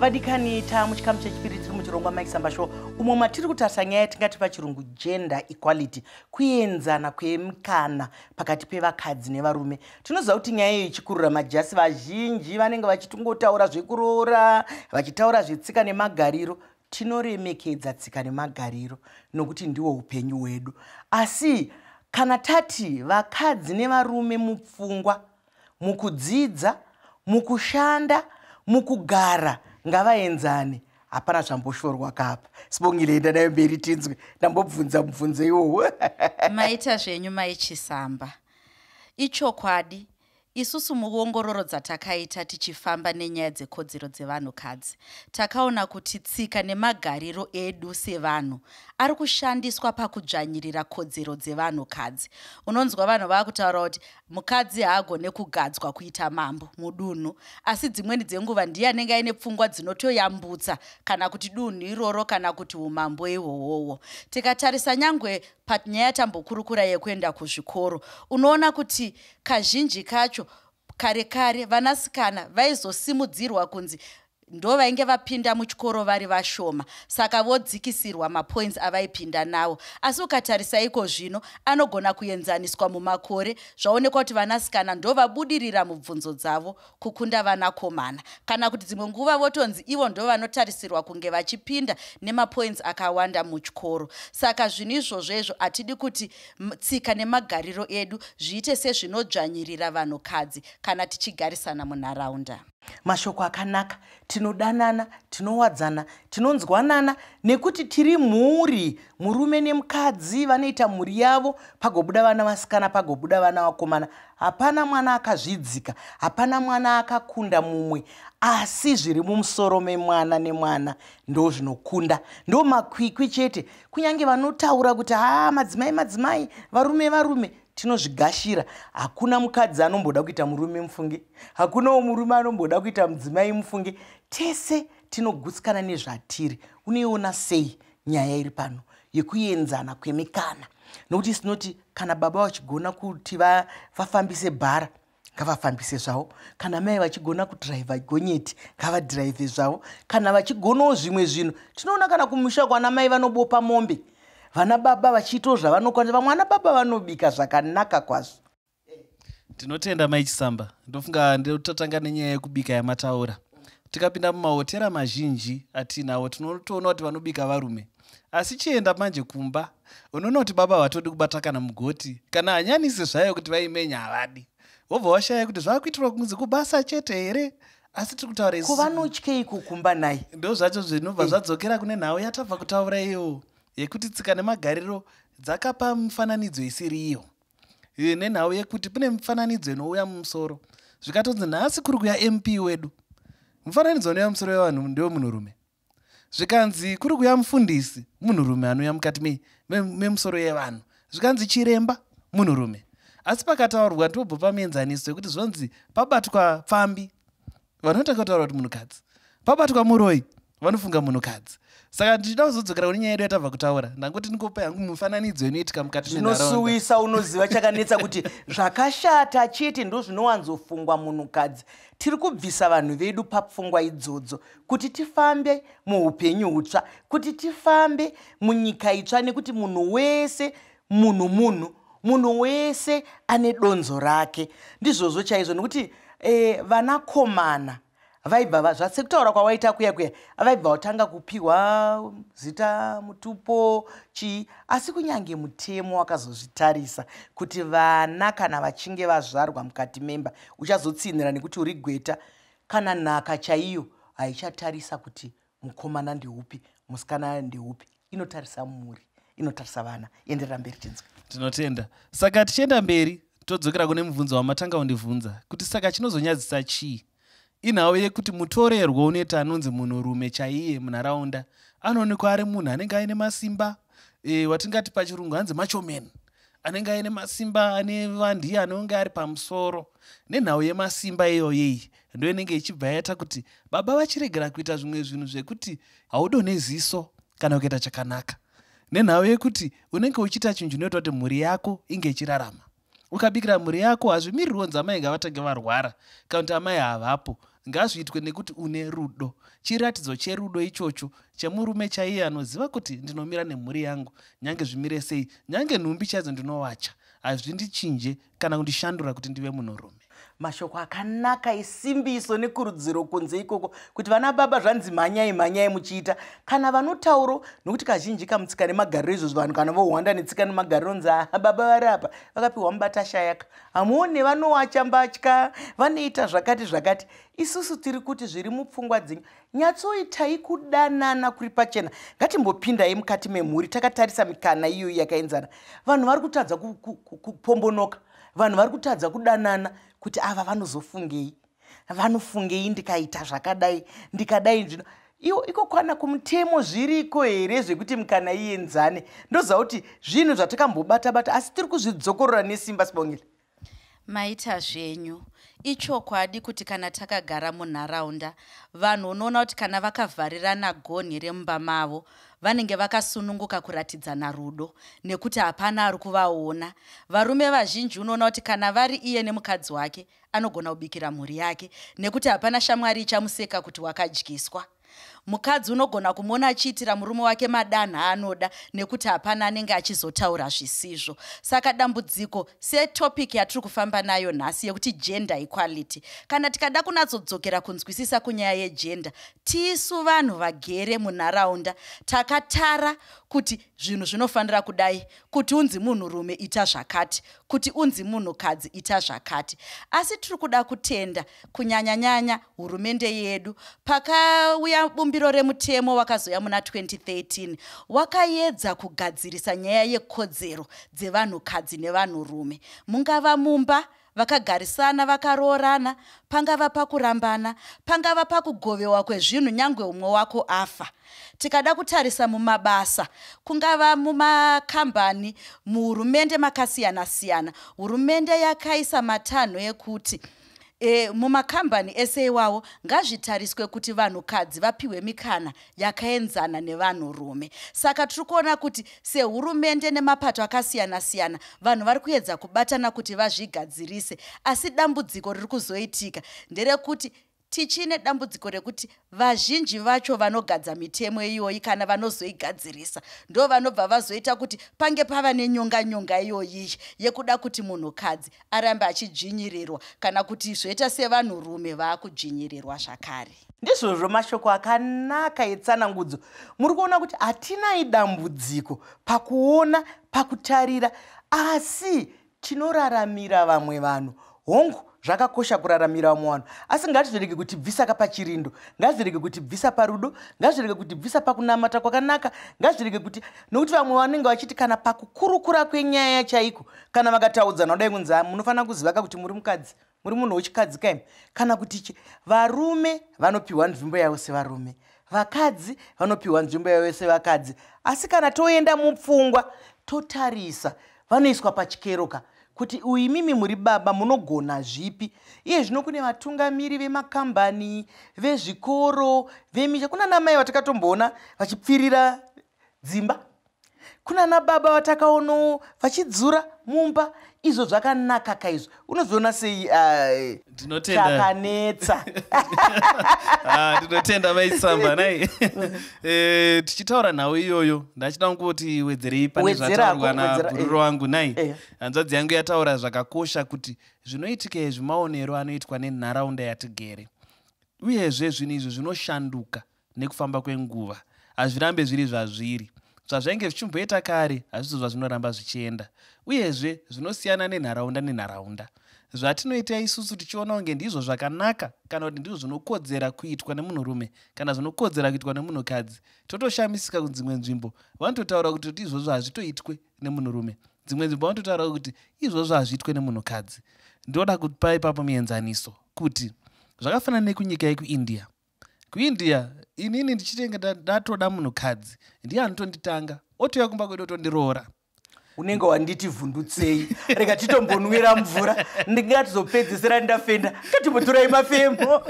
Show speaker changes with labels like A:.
A: Vadikani, tamuchikamu chechipiri, tiri muchirongwa Mai Chisamba Show, umo matiri kutarisa nyaya yatingati pachirungu gender equality, kuenzana kwemikana pakati pevakadzi nevarume. Tinoziva kuti nyaya iyo ichikurura majasi, vazhinji vanenge vachitongotaura zvekuroora, vachitaura zvetsika nemagariro. Tinoremekedza tsika nemagariro nokuti ndiwo upenyu hwedu, asi kana tati vakadzi nevarume mupfungwa, mukudzidza, mukushanda, mukugara ngavaenzane, hapana zvamboshorwa kapa. Sibongile, enda nayo mberi tinzwe. Ndambobvunza mubvunzo iwowo.
B: Maita zvenyu, Maichisamba. Ichokwadi, isusu muongororo dzatakaita tichifamba nenyaya dzekodzero dzevanhukadzi, takaona kuti tsika nemagariro edu sevanhu ari kushandiswa pakudzvanyirira kodzero dzevanhukadzi. Unonzwa vanhu vaakutaura kuti mukadzi haagone kugadzwa kuita mambo mudunhu, asi dzimweni dzenguva ndiye anenge aine pfungwa dzinotoyambutsa kana kuti dunhu iroro kana kuti umambo ihwohwohwo. Tikatarisa nyangwe panyaya yatambokurukura yekuenda kuzvikoro, unoona kuti kazhinji kacho kare kare vanasikana vaizosimudzirwa kunzi ndo vainge vapinda muchikoro vari vashoma, saka vodzikisirwa mapoints avaipinda nawo. Asi ukatarisa iko zvino, anogona kuenzaniswa mumakore, zvaonekwa kuti vanasikana ndo vabudirira mubvunzo dzavo kukunda vanakomana, kana kuti dzimwe nguva votonzi ivo ndo vanotarisirwa kunge vachipinda nemapoints akawanda muchikoro. Saka zvinhu izvozvo izvo hatidi kuti tsika nemagariro edu zviite sezvinodzvanyirira vanhukadzi kana tichigarisana munharaunda.
A: Mashoko akanaka. Tinodanana, tinowadzana, tinonzwanana nekuti tiri mhuri. Murume nemukadzi vanoita mhuri yavo, pagobuda vana vasikana, pagobuda vana vakomana. Hapana mwana akazvidzika, hapana mwana akakunda mumwe, asi zviri mumusoro memwana nemwana ndo zvinokunda, ndo makwikwi chete. Kunyange vanotaura kuti haa, madzimai madzimai, varume varume, tinozvigashira. Hakuna mukadzi anomboda kuita murume, mufunge. Hakunawo murume anomboda kuita mudzimai, mufunge. Tese tinogutsikana nezvatiri. Unoiona sei nyaya iri pano yekuenzana kwemikana? Nokuti sinoti kana baba vachigona kuti vafambise bhara, ngavafambise zvavo. Kana mai vachigona kudhiraivha gonyeti, ngavadhiraivhe zvavo. Kana vachigonawo zvimwe zvinhu, tinoona kana kumusha kwana mai vanobopa mombe, vana baba vachiitawo zvavanokwanisa. Vamwe vana baba vanobika zvakanaka kwazvo.
C: Tinotenda, Mai Chisamba. Ndofunga ndototanga nenyaya yekubika yamataura. Tikapinda mumahotera mazhinji atinawo, tinotoona kuti vanobika varume, asi chienda manje kumba, unoona kuti baba vatodi kubata kana mugoti, kana hanyanisi zvayo kuti vaimenya havadi. Wobva washaya kuti zvakuitirwa kunzi kubasa chete here? Asi tiri kutaura
A: isu. Kuvanotyei kukumba nai?
C: Ndo zvacho zvinobva zvadzokera kune nhau yatabva kutaura iyo yekuti tsika nemagariro dzakapa mifananidzo isiri iyo, nenhau yekuti kune mifananidzo inouya mumusoro. Zvikatonzi nhasi kuri kuya MP wedu, mufananidzo unouya mumusoro wevanhu ndewemunhurume. Zvikanzi kuri kuya mufundisi, munhurume anouya mukati memusoro yevanhu. Zvikanzi chiremba, munhurume. Asi pakataurwa, ndobva pamuenzaniso yekuti zvonzi pabatwa pfambi, vanotanga kutaura kuti munhukadzi. Pabatwa muroi, vanofunga munhukadzi. Saka ndichida kuzodzokera kune nyaya yedu yatabva kutaura, ndangoti ndingopa yangu mufananidzo inoitika mukati menharaunda.
A: Zvinosuwisa. Unoziva chakanetsa kuti zvakashata chete ndo zvinowanzofungwa munhukadzi. Tiri kubvisa vanhu vedu papfungwa idzodzo kuti tifambe muupenyu hutsva, kuti tifambe munyika itsva, nekuti munhu wese munhu, munhu wese ane donzo rake. Ndizvozvo chaizvo, nekuti vanakomana vaibva zvasekutaura kwawaita kuya kuya, vaibva vatanga kupiwa zita, mutupo, chii. Asi kunyange mutemo wakazozvitarisa kuti vana kana vachinge vazvarwa mukati memba, uchazotsinhira nekuti uri gweta, kana nhaka chaiyo haichatarisa kuti mukomana ndeupi, musikana ndeupi. Inotarisa mhuri, inotarisa vana. Enderera mberi tinzwe.
C: Tinotenda. Saka tichienda mberi, todzokera kune mubvunzo wamatanga kundibvunza kuti saka chinozonyadzisa chii? Inhau yekuti mutorerwo unoita anonzi munhurume chaiye munharaunda anoonekwa ari munhu anenge aine masimba, watingati pachirungu hanzi macho man, anenge aine masimba, ane vandiye anonge ari pamusoro. Nenhau yemasimba iyoyei ndo inenge ichibva yaita kuti baba vachiregera kuita zvimwe zvinhu zvekuti haudonhe ziso kana kuita chakanaka, nenhau yekuti unenge uchiita chinhu chinoita kuti mhuri yako inge ichirarama. Ukabikira mhuri yako, hazvimirirwo nzi amai ngavatange varwara kana kuti amai havapo. Ngazviitwe nekuti une rudo. Chiratidzo cherudo ichocho chemurume chaiye anoziva kuti ndinomira nemhuri yangu, nyange zvimire sei, nyange nhumbi chaidzo ndinowacha, hazvindichinje kana kundishandura kuti ndive munhurume.
A: Mashoko akanaka esimbiso nekurudziro kunze ikoko, kuti vana baba zvanzi mhanyai mhanyai muchiita kana vanotauro, nokuti kazhinji kamutsika nemagariro izvozvo vanhu kana vohwanda netsika nemagariro nzi baba vari apa vakapiwa mubatashayaka, hamuone vanowacha mbatya, vanoita zvakati zvakati. Isusu tiri kuti zviri mupfungwa dzenyu, nyatsoitai kudanana kuri pachena. Ngatimbopindai mukati memhuri takatarisa mikana iyoyi yakaenzana. Vanhu vari kutadza kupombonoka, vanhu vari kutadza kudanana kuti ava vanozofungei, vanofungei ndikaita zvakadai, ndikadai zvino iwo iko kwana kumutemo zviriko here zvekuti mikana ienzane? Ndoziva kuti zvinhu zvatakambobata-bata, asi tiri kuzvidzokorora nesimba. Sibongile.
B: Maita zvenyu. Ichokwadi kuti kana takagara munharaunda, vanhu unoona kuti kana vakavharirana gonhi remumba mavo, vanenge vakasununguka kuratidzana rudo nekuti hapana ari kuvaona. Varume vazhinji unoona kuti kana vari iye nemukadzi wake, anogona kubikira mhuri yake nekuti hapana shamwari ichamuseka kuti wakadyiswa. Mukadzi unogona kumuona achiitira murume wake madanha anoda nekuti hapana anenge achizotaura zvisizvo. Saka dambudziko setopic yatiri kufamba nayo nhasi yekuti gender equality, kana tikada kunatsodzokera kunzwisisa kunyaya yegender, tisu vanhu vagere munharaunda takatara kuti zvinhu zvinofanira kudai, kuti unzi munhurume ita zvakati, kuti unzi munhukadzi ita zvakati. Asi tiri kuda kutenda kunyanyanyanya hurumende yedu. Pakauya bumbiro remutemo wakazoya muna 2013, wakaedza kugadzirisa nyaya yekodzero dzevanhukadzi nevanhurume, mungava mumba vakagarisana vakaroorana, pangava pakurambana, pangava pakugovewa kwezvinhu nyangwe umwe wako afa. Tikada kutarisa mumabasa, kungava mumakambani, muhurumende makasiyana-siyana, hurumende yakaisa matanho ekuti mumakambani ese iwawo ngazvitariswe kuti vanhukadzi vapiwe mikana yakaenzana nevanhurume. Saka tiri kuona kuti sehurumende nemapato akasiyana-siyana, vanhu vari kuedza kubatana kuti vazvigadzirise. Asi dambudziko riri kuzoitika nderekuti tichine dambudziko rekuti vazhinji vacho vanogadza mitemo iyoyi kana vanozoigadzirisa ndo vanobva vazoita kuti pange pava nenyonga-nyonga iyoyi yekuda kuti munhukadzi arambe achidzvinyirirwa, kana kuti zvoita sevanhurume vaakudzvinyirirwa zvakare.
A: Ndizvozvo, mashoko akanaka etsanangudzo. Muri kuona kuti hatinai dambudziko pakuona, pakutarira, asi tinoraramira vamwe vanhu. Hongu, zvakakosha kuraramira vamwe vanhu, asi ngatizvirege kuti bvisa kapachirindo, ngazvirege kuti bvisa parudo, ngazvirege kuti bvisa pakunamata kwakanaka, ngazvirege kuti, nokuti vamwe vanenge vachiti kana pakukurukura kwenyaya chaiko, kana vakataudzana kudai kunzi munofanira kuziva ka kuti muri mukadzi, muri munhu wechikadzi kaimi, kana kuti varume vanopiwa nzvimbo yavo sevarume, vakadzi vanopiwa nzvimbo yavo sevakadzi. Asi kana toenda mupfungwa totarisa, vanoiswa pachikero ka kuti uimimi muri baba munogona zvipi. Iye zvino kune vatungamiri vemakambani, vezvikoro, vemisha, kuna namaivatakatomboona vachipfirira dzimba, kuna nababa vatakaonawo vachidzura mumba. Izvo zvakanaka kaizvo. Unozoona sei? Chakanetsa.
C: Ndinotenda maisamba nai. Tichitaura nhau iyoyo, ndachida kungoti wedzerei pane zvataurwa nabhururu wangu nai. Hanzvadzi yangu yataura zvakakosha kuti zvinoitika izvi maonero anoitwa nenharaunda yatigere, uyezve zvinhu izvi zvinoshanduka nekufamba kwenguva, hazvirambe zviri zvazviri. Zvazvainge zvichimboita kare hazvizo zvazvinoramba zvichienda, uyezve zvinosiyana nenharaunda nenharaunda. Zvatinoita isusu tichiona kunge ndizvo zvakanaka kana kuti ndizvo zvinokodzera kuitwa nemunhurume kana zvinokodzera kuitwa nemunhukadzi, totoshamisika kudzimwe nzvimbo vanototaura kuti izvozvo hazvitoitwe nemunhurume, dzimwe nzvimbo vanototaura kuti izvozvo hazviitwe nemunhukadzi. Ndoda kupa ipapo muenzaniso kuti zvakafanana nekunyika yekuIndia. KuIndia inini ndichitenge ndatoda munhukadzi, ndiye anotonditanga, otouya kumba kwedu otondiroora.
A: Unenge wanditi vhundutsei, rega titombonwira mvura, ndingatizopedzisira ndafenda. Ngatimbotorai mafemo.